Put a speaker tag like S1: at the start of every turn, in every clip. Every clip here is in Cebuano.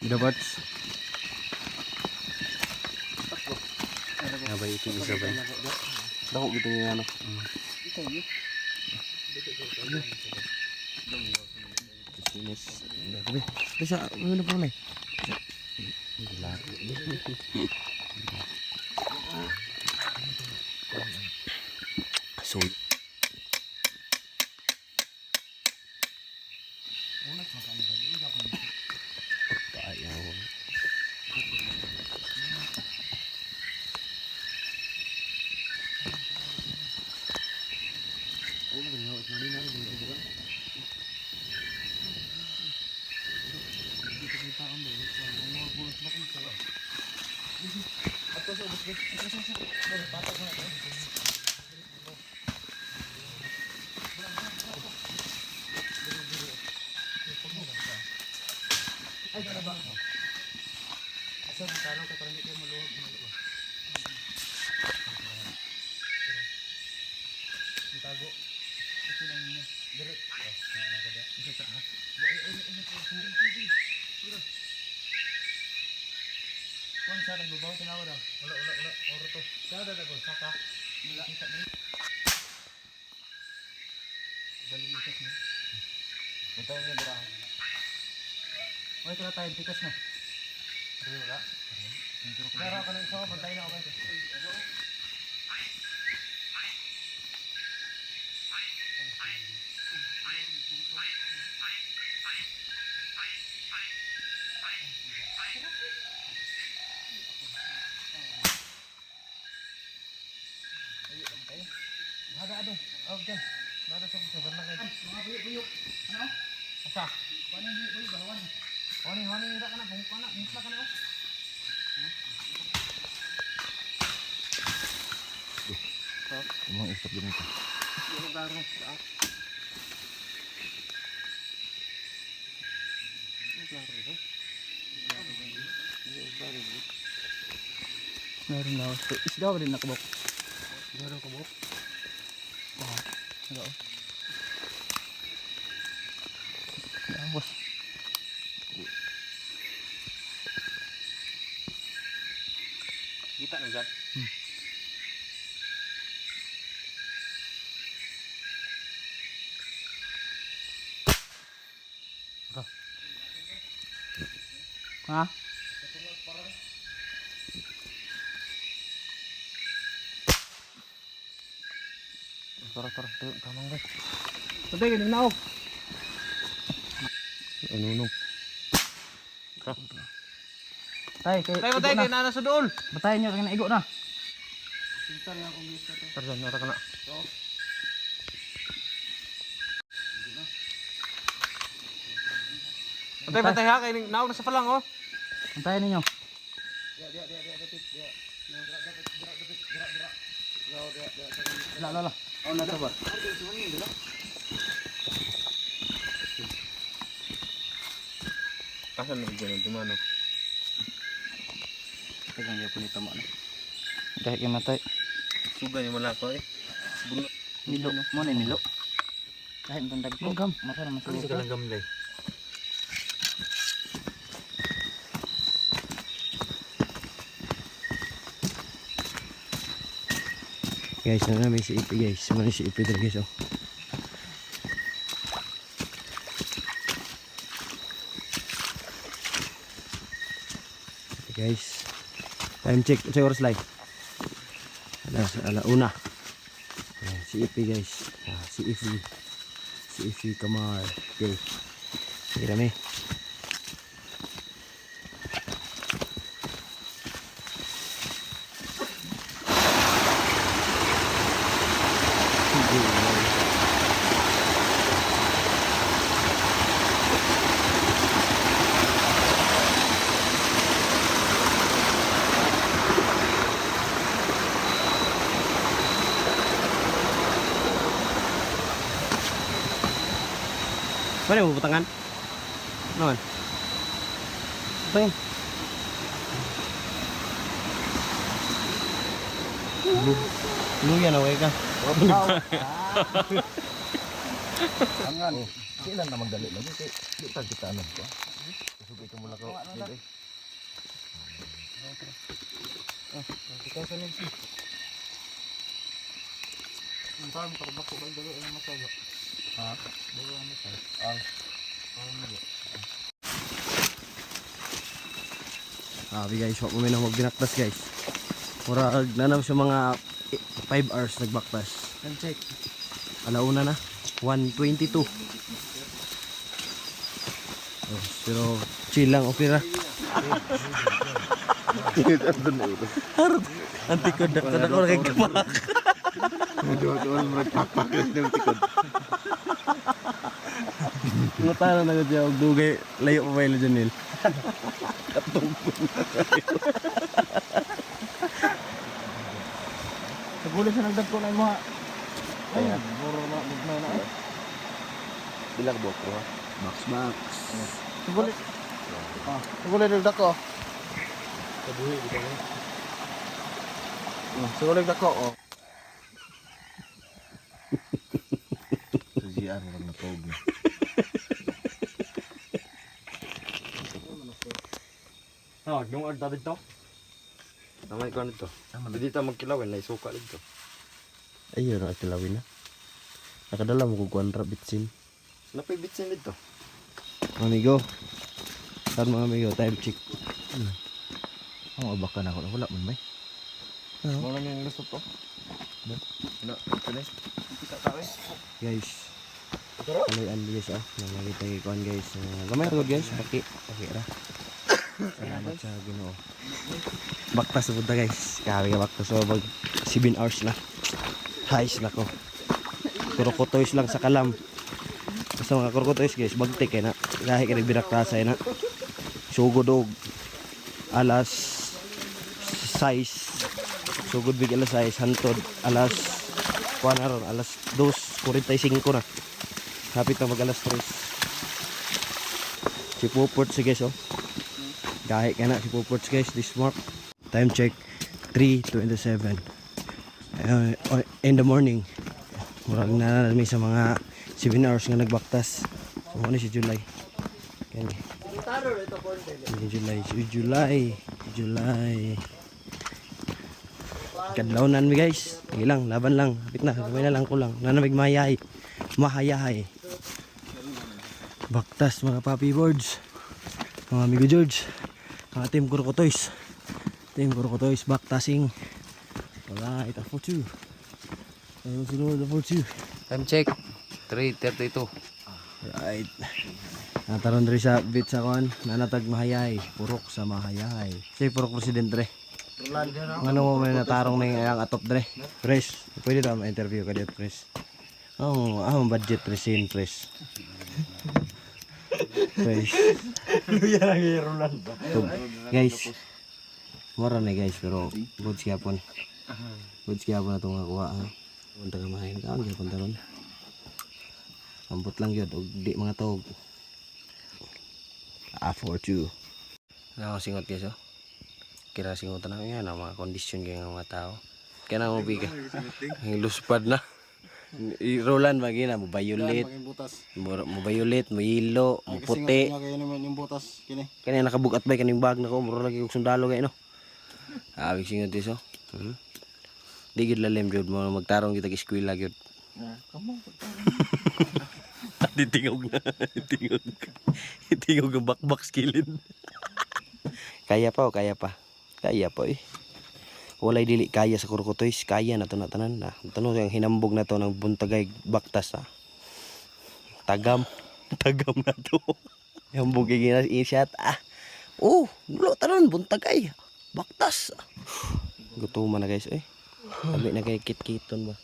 S1: Dapat. Abay ito isa ba?
S2: Dako gito niya ano.
S1: Sinis. Gabi. Bisa ano pa ulit? So, Ayaw.
S3: Wait, wala tayong tikas na. Wala. Pero ako ng isa ko, bantayin ako kayo. Hada ado. Oh, dyan. Nada sa sabar na kayo. Mga buyo-buyo. Ano? Asa? Wani buyo-buyo ba? Wani. Wani, wani ra ka na, bungka na, bungka ka na. Oh.
S2: Umang istop din ito.
S3: Meron lawas. Isda ba din nakabok? Meron kabok. Oh, ano? Lawas.
S2: Kita na dyan.
S3: Ha?
S2: Tara, tara. Tayo, tamang ba?
S3: Patay ka na ako.
S1: Ano no?
S3: Tay, kay
S2: Tayo, tayo, kay nana sa dool.
S3: Batayan niyo kay naigo na.
S2: Tara dyan, nara ka na. Patay, patay ha, kay naog na sa palang oh.
S3: Bantayan ninyo. La la la. Oh, na to ba?
S2: Kasan na dyan, dumano.
S3: Tagang gyapon ni tama na. Dahil kay matay.
S2: Suga niya malako eh.
S3: Milo, mo na milo. Kahit itong dagko. Masa naman
S2: Ano sa
S3: siguro.
S2: kalanggam day?
S1: Guys, ano may si Ipi guys. Mano si Ipi dito guys oh. Okay, guys. Time check. Sa oras lang. Alas alauna. Ayan, si Ipi guys. Ah, si Ipi. Si Ipi Kamar. Okay. Sige kami. Mana mo butangan? Naman. Butangin. Luya na way ka.
S2: Angan. Kailan na magdali lagi kay di ta kita ano ko. ka mula ko.
S1: Sabi guys, wag mo may nang magbinaktas, guys. Murag na sa mga 5 hours nagbaktas.
S3: Time check.
S1: Alauna na. 1:22. Oh, pero chill lang, okay ra. Harot. Ang tikod na ko na kay kapak. Ngutana na ko siya og dugay layo pa ba ila Janil.
S3: Sa sa nagdagko na imo ha. Ay, muro na gugmay na eh.
S2: Bilang buok ko ha.
S1: Box box.
S3: Sa gulay. Ah, sa gulay nagdagko.
S2: Kabuhi di ba?
S3: Sa gulay nagdagko oh.
S2: Sa GR lang natog na.
S4: Ah, yung arda dito. Tama ko nito. Dito ta magkilawin na isuka dito.
S1: Ayun na kilawin na. Nakadala mo kog kuan ra bitsin.
S4: Napay bitsin dito.
S1: Amigo. Saan mga amigo, time check.
S2: Ang abaka na ako wala man may.
S4: Mo lang yung lusot to. Na, kani.
S1: Guys. Aloy an guys ah. Nangagita kay kuan guys. Gamay ra gud guys, paki paki ra. Salamat sa Ginoo. Baktas na punta guys. Grabe ka baktas so mag 7 hours na. Highs na ko. Kurokotoys lang sa kalam. Basta mga kurokotoys guys, bagtik kay na. Lahi ka nagbinaktasay na. Sugod og alas 6. Sugod big alas 6, hantod alas kuan na ron, alas 2:45 na. Hapit na mag alas 3. Si Puport si guys oh. Gahi ka na si Puports guys this mark. Time check 3:27 in the morning. Murag na namin sa mga 7 hours nga nagbaktas. So ano si July. Kani. Si July, si July, July. Kadlawnan mi guys. Sige lang, laban lang. Hapit na, gamay na lang kulang. Nanamig mahayahay. Mahayahay. Baktas mga papi boards. Mga amigo George. Mga team Kurokotoys. Team Kurokotoys baktasing. Alright, a 4-2. Ayun, sunod, a 4-2.
S2: Time check. 3:32.
S1: Right. Nataron diri sa bit sa kon, nanatag mahayay, purok sa mahayay. Say purok president dre. Ngano mo may natarong na yung ayang atop dre. Pres, pwede ta ma-interview ka dito, pres. Oh, ah, budget presin, pres. Pres. Guys. Mura na guys, pero good siya pon. Good siya pon na itong nakuha. Ha? Punta ka mahayin ka, ang gyapon taron. Ambot lang yun, og di mga tog. Ah, 4-2. Nakasingot guys, oh. Kira singutan na yan, ang mga kondisyon kaya ng mga tao. Kaya na mo biga. Ang luspad na. Roland magina, mo violet,
S3: butas.
S1: mo violet, mo yelo, mo puti.
S3: Kaya naman yung butas kini.
S1: Kani nakabugat bay kaning bag nako, mura lagi kog sundalo kay no. Awig singot is oh. Di gyud lalim jud mo magtarong kita eskwela gyud.
S3: Ah, kamo.
S1: Di tingog na, tingog. Tingog ang bakbak skilid. Kaya pa oh, kaya pa. Kaya pa eh. Walay dili kaya sa Kurokotoys, kaya na to na tanan na. Tuno yung hinambog na to ng buntagay baktas ah. Tagam, tagam na to. Hambog kay gina i-shot ah. Oh, nulo tanon buntagay. Baktas. Gutuman na guys eh. Sabi na kay kit-kiton ba.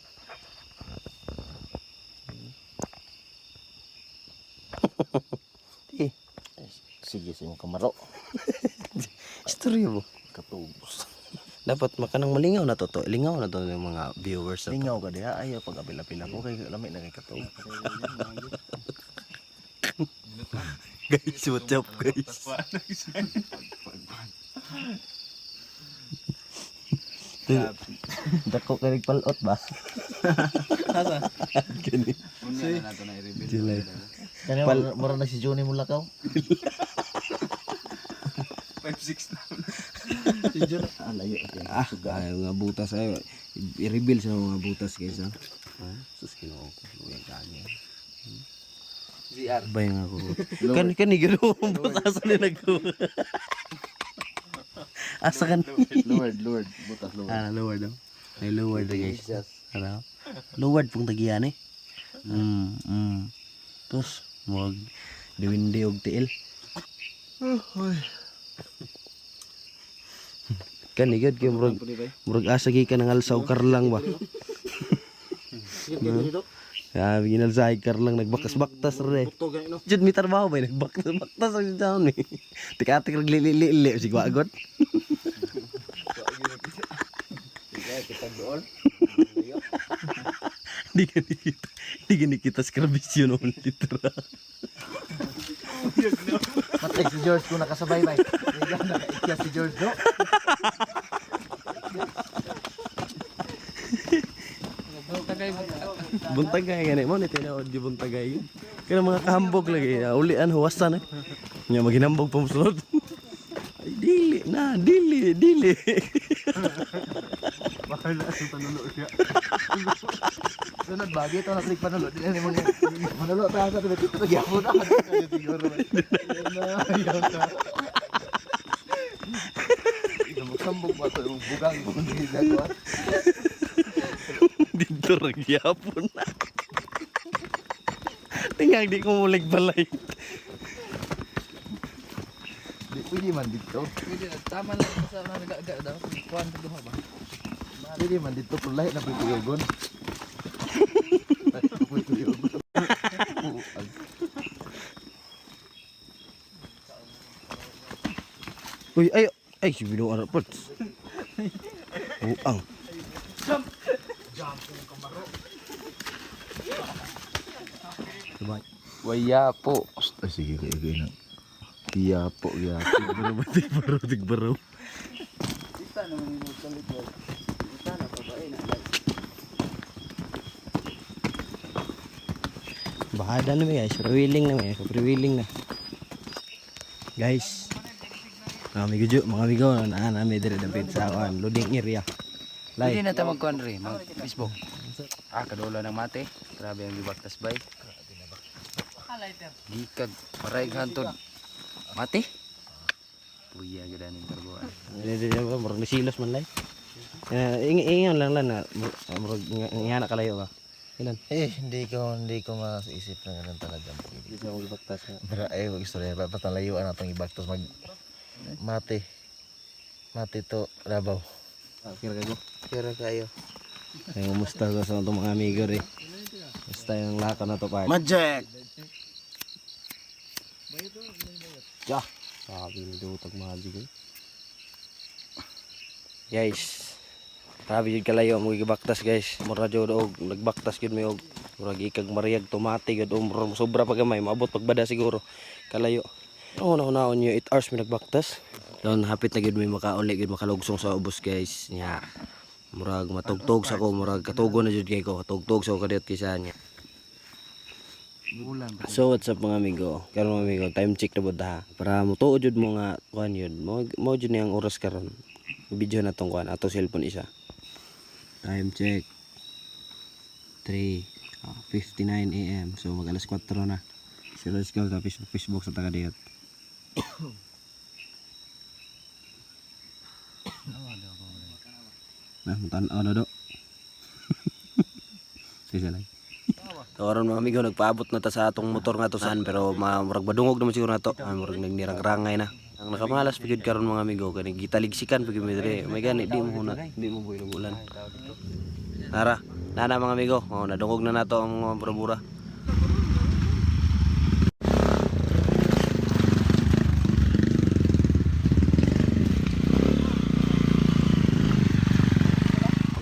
S1: Eh,
S3: Sige sa imong kamaro.
S1: istorya mo.
S3: Katubos.
S1: Dapat makanang malingaw na to to. Lingaw na to ng mga viewers na to.
S3: Lingaw ka diha ayaw pag apil-apil ako kay lami na kay katub.
S1: Guys, what's up guys? Dako ka nagpalot ba?
S3: Asa?
S1: Gani.
S2: Unya na nato na i-reveal.
S1: July.
S3: Kani mura na si Johnny Mulakaw.
S4: 5-6 na.
S1: Ah, layo. Ah, ay, mga butas ay. I-reveal sa mga butas guys. Ah. Sus, Ginoo ko. Luya gani.
S4: ZR.
S1: Bay nga ko. Kan kan gano ang butas ni nagko. Asa kan?
S2: Lowered, lowered. Butas lowered.
S1: Ah, lower daw. May lower daw guys. Ano? Lower pong tagiyan eh. Tapos, mag diwindi og tiil. Kan igad kay murag murag asa gyud ka nang alsaw karlang ba. Ah, ginalsay karlang nagbakas-baktas ra eh. Jud mi trabaho ba nagbaktas-baktas ra jud taon eh. Tika-tik rag lili-lili sig wagot. Di ka nikita. Di ka nikita sa krabisyo noon literal.
S2: Patay si George kung nakasabay bay. Nakaikya si George do.
S1: Buntagay gani mo ni tinuod yung buntagay. Kaya mga kahambog lagi ulian huwasan eh. Nya maginambog pa mosulod. Ay dili na, dili, dili.
S2: Bahala sa panulo siya. Sunod bagay ito na panulo. Di na ni mga manulo ta sa tabi dito gyapon na. Siguro. Ayaw ta. Sambog ba ito? Yung bugang kung hindi nagawa.
S1: Dito ra gyapon na. Tingnan di ko mulig balay.
S2: Di pwede man dito.
S3: Pwede na. Tama lang sa mga nagaga daw. Kuhan sa duha ba?
S2: Pwede man dito kung lahi na pwede yugon. Pwede yugon.
S1: Uy, ay ay si Bino ara pot. Buang. Jump. Jump.
S2: Waya po. Ay, sige, kaya kaya na. Iya po, iya po.
S1: Baro ba tigbaro tigbaro. Baka na may guys, revealing na may, revealing na. Guys, mga amigo jo, mga amigo, na nami dire dapit sa kuan, loading area.
S3: Pwede
S1: Lai,
S3: na ta magkuhan rin. Mag Facebook. Ah, kadulo ng mate. Grabe ang gibaktas bay. Gikag. Paray hantod. Mate? Puya gid aning tarbuan.
S1: dire dire murag nisilos man lai. Eh, ingon lang lang na murag nga na kalayo ba. Ilan?
S2: Eh, hindi ko maisip na ganun talaga.
S1: Dito ako gibaktas nga.
S2: Pero ay, wag istorya. Dapat nalayuan na itong ibaktos mag... Mate. Mate to, Davao.
S1: Ah, kira kayo.
S3: Kira kayo.
S1: Ay, kumusta ko sa itong mga amigo rin. Basta yung lakaw na to pa.
S4: Magic!
S1: Ya, sabi ni Dutag Magic eh. Guys, grabe jud kalayo mo gibaktas guys. Mura jud og nagbaktas gyud mi og murag ikag mariag tomate gyud og murag sobra pa gamay maabot pagbada siguro kalayo. Oh, na naon nyo 8 hours mi nagbaktas. Doon hapit na gyud mi makauli gyud makalugsong sa ubos guys. Nya. Murag matugtog sa ko, murag katugo na jud kay ko, katugtog sa ko kadiyot kaysa niya. So what's up mga amigo? Karon mga amigo, time check na bud ha. Para mutuo jud mo nga kuan yun. Mo mo jud niyang oras karon. Video na tong kuan ato cellphone isa. Time check. 3:59 AM. So mag alas 4 na. So let's go sa Facebook, Facebook sa taga diyot. Na, tan-aw na do. Sige lang. So karon mga amigo nagpaabot na ta sa atong motor nga to saan pero murag badungog naman siguro nato. Ay, murag nagnirang-rangay na. Ang nakamalas pa gyud karon mga amigo kani gitaligsikan pa gyud mi diri. May gani di mo hunat, di mo buhi ulan. Tara, nana mga amigo. Oh, nadungog na nato ang mga burabura.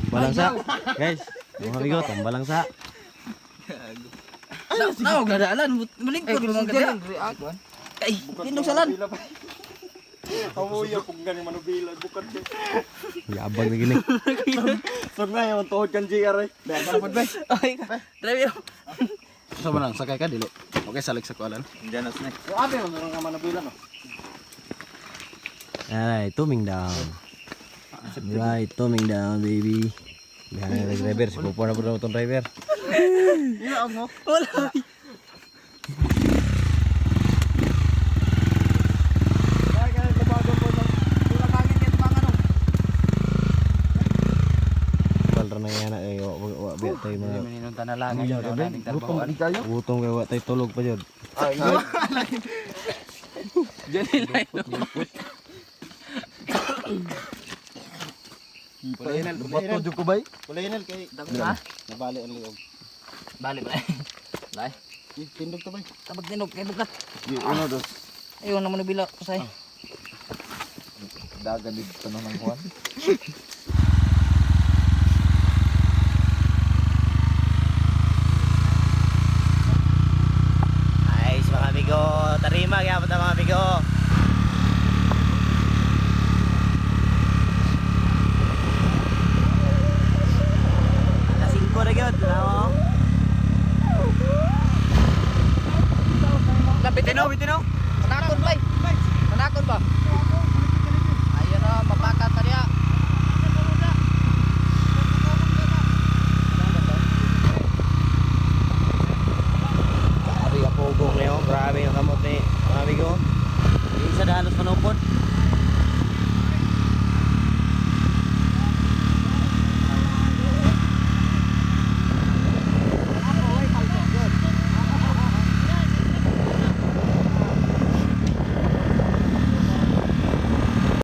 S1: Tumbalangsa. Guys, mga amigo, tumbalangsa.
S3: Naog na daalan. Malingkod mo mga kadyan. Ay, tindog salan.
S4: Amuya kung ganing manubila. Bukat ko.
S1: Yabang na gini.
S4: So nga yung tuhod kan GR eh.
S3: Ay, drive yo.
S2: Sa ba lang? Sakay ka, dili. Okay, salik sa kualan.
S4: Diyan na snake. Yung abe, meron ka manubila no?
S1: Alright, tuming down. Right, tuming down, baby. Behind the driver, si Popo na po na itong driver.
S3: Wala.
S1: Balra na yan, eh, wa wa biya tayo mga
S4: Minunta na lang.
S2: Gutom di kayo.
S1: gutom kay wa tayo tulog pa jud.
S3: Diyan nila.
S2: Bato jud ko bay.
S3: Kulinel kay ha?
S2: Nabali ang liog.
S3: Bali ba? Lai.
S2: Tindog to bay.
S3: Tabag tinog kay bukat.
S2: Di uno dos.
S3: Ayun naman nabila ko say.
S2: Dagan dito na ng Juan.
S1: Ay, mga amigo, tarima gyapon ta mga amigo. Alas 5 na gyud, tanaw.
S3: Lapit tino, bitino. Manakon ba? Manakon ba?